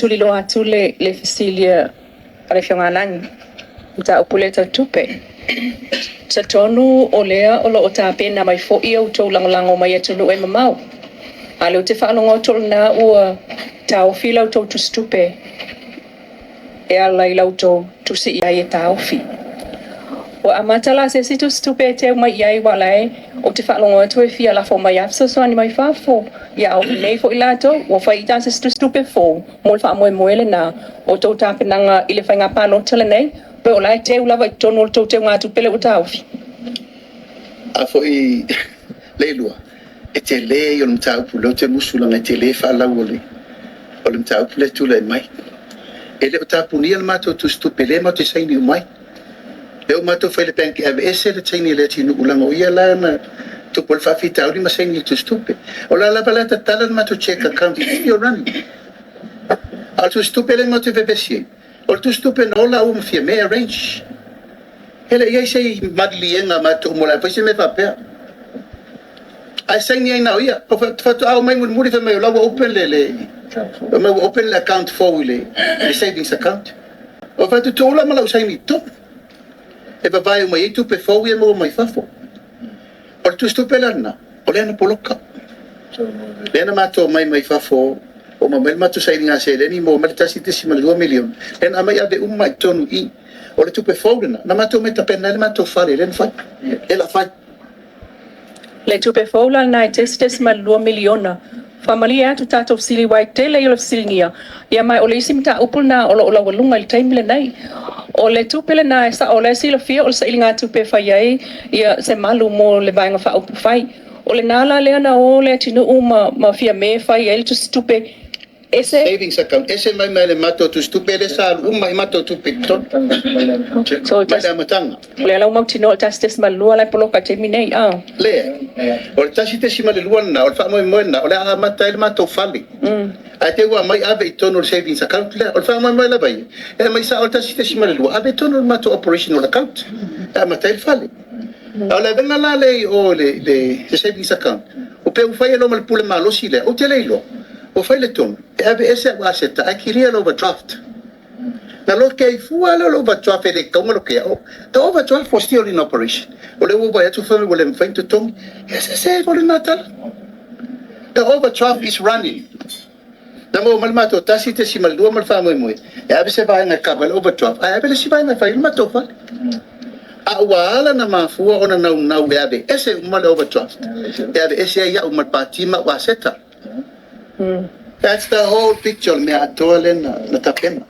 Tuliloa atu le fesili a le Afioga ia Lagi, mataupu lea tau tupe. Talitonu o lea o lo o tapena mai foi a outou lagolago mai atunuu e mamao. A o lea ou te faalogo atu o lena ua taofi la outou tusitupe e ala i la outou tusi i ai e taofi. Ua amata la se isi tusitupe e teu mai i ai, aua o la ou te faalogo atu e fia lafo mai lava fesoasoani mai fafo. Ia a o nei foi latou ua fai se isi tusitupe fou mo le faamoemoe lena o outou tapenaga i le faiga palota lenei, pe o la e teu lava i totonu o le tou teugatupe lea ua taofi? A foi Leilua, e tele ia o le mataupu lea ou te musu leaga e tele faalau o le mataupu lea e tulai mai. E le o tapunia le matou tusitupe, o lea matou te saini uma ai. O lea ua matou fai i le bank e aveese le saini a Leatinuu leaga o ia lea na tupu ai le faafitauli ma saini i le tusitupe. O la lava la e tatala le matou cheque account, it's still running. A o le tusitupe lea matou te vevesi ai, o le tusitupe na o laua ma Fiame e arrange. E le i i ai se maliliega a matou mo le a fai se mea faapea. Ae saini ai na o ia. Faatoa omai mulimuli fai mai o la ua open le account fou i le savings account. Ou fai atu, tuu la ma lau saini i totonu. E vavae uma i ai tupe fou ia e maua mai fafo. O le tusitupe la lena, o lea na poloka. Lea na matou omai mai fafo, uma mai le matou sailiga seleni maua mai le $1.2 miliona, lea na aumai ave uma lava i totonu i i. O le tupe fou lena, na matou omai e tapena ai le matou fale lea na fai, lea o le a fai. Le tupe fou la lena e $1.2 miliona. Faamalie atu tatou fesili aua e tele ia o le fesiligia, ma o le isi mataupu lena o lo o laualuga i le taimi lenei. O le tupe lena e sao o la e silafia o le sailigatupe e fai ai se malu mo le Vaega Faaupufai. O lena la lea na o Leatinuu ma Fiame fai ai le tusitupe ese. Savings account, ese mai ma le matou tusitupe lea sa alu uma i matou tupe i totonu. Mai le amataga. O lea la ua mautinoa o le 1.2 la e poloka i le taimi nei. Lea, o le 1.2 lena, o le faamoemoe lena, o le a amata ai le matou fale. Ae te i ua aumai ave i totonu o le savings account lea. O le faamoemoe lava ia, e aumai sao le 1.2 ave i totonu o le matou operational account e amata ai le fale. A o le avega la lea i o le savings account, o pe ua fai loa ma le pule malosi lea, ou te le iloa, ua fai le tonu, e ave ese au aseta ae kilia le overdraft. Na loke ai fua lea o le overdraft e le tatau ona lokea. The overdraft was still in operation. O lea ua vaai atu fai mai ua le mafai ona totogi. Ia se se foi lena tala. The overdraft is running. Na maua mai le matou 1.2 ma le faamoemoe, e ave se vaega e cover le overdraft, ae ave le isi vaega e fai ai le matou fale. A ua ala na mafua ona naunau e ave ese uma le overdraft, e ave ese ai au ma le pati ma au aseta. That's the whole picture o le mea atoa lea na tapena.